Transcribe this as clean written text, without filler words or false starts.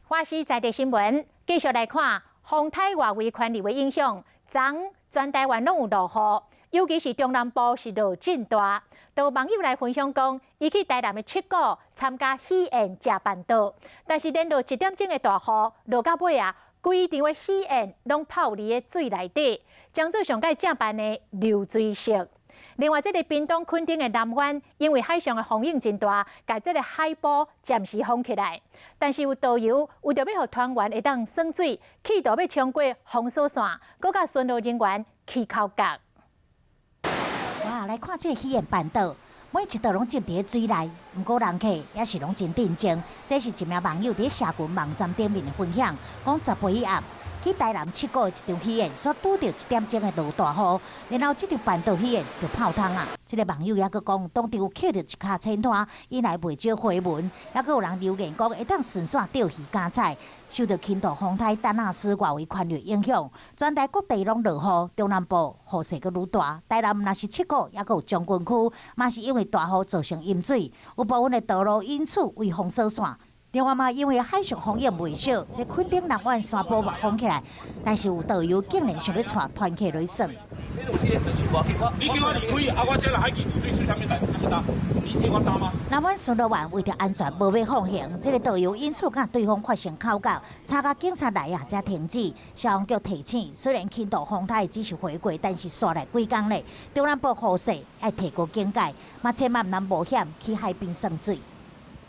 華視在地新聞繼續來看，風颱外圍環流的影響，昨全台灣攏有落雨，尤其是中南部是落真大。有網友來分享講，伊去台南的七股參加喜宴食辦桌，但是連落一點鐘的大雨，落到尾啊，規場的喜宴攏泡佇个水內底，將做上蓋正辦的流水席。另外，這个屏東墾丁的南灣，因為海上的風湧真大，共這个海埔暫時封起來。但是有導遊為著欲予團員會當耍水，企圖欲衝過封鎖線，閣佮巡邏人員起口角。哇，來看這个喜宴辦桌，每一桌攏浸佇水內，毋過人客也是攏真鎮靜。這是一名網友佇社群網站頂面的分享，講18日暗去台南七股的一場喜宴，煞拄著一點鐘的落大雨，然後這場辦桌喜宴就泡湯啊！這个網友猶閣講，當場有抾著一跤淺灘，引來袂少回文，猶閣有人留言講會當順紲釣魚加菜。受著輕度風颱丹娜絲外圍環流影響，全台各地攏落雨，中南部雨勢閣愈大。台南若是七股，猶閣有將軍區，嘛是因為大雨造成淹水，有部分的道路因此為封鎖線。另外嘛，因為海上風湧袂小，這墾丁南灣山坡嘛封起來，但是有導遊竟然想欲帶團客來耍。你叫我離開，啊，我這來海墘水水啥物代？啥物擔？你替我擔嗎？南灣巡邏員為著安全，無欲放行，這个導遊因此佮對方發生口角，吵甲警察來啊才停止。消防局提醒，雖然輕度風颱只是回過，但是紲來幾工咧，中南部雨勢愛提高警戒，嘛千萬毋通冒險去海邊耍水。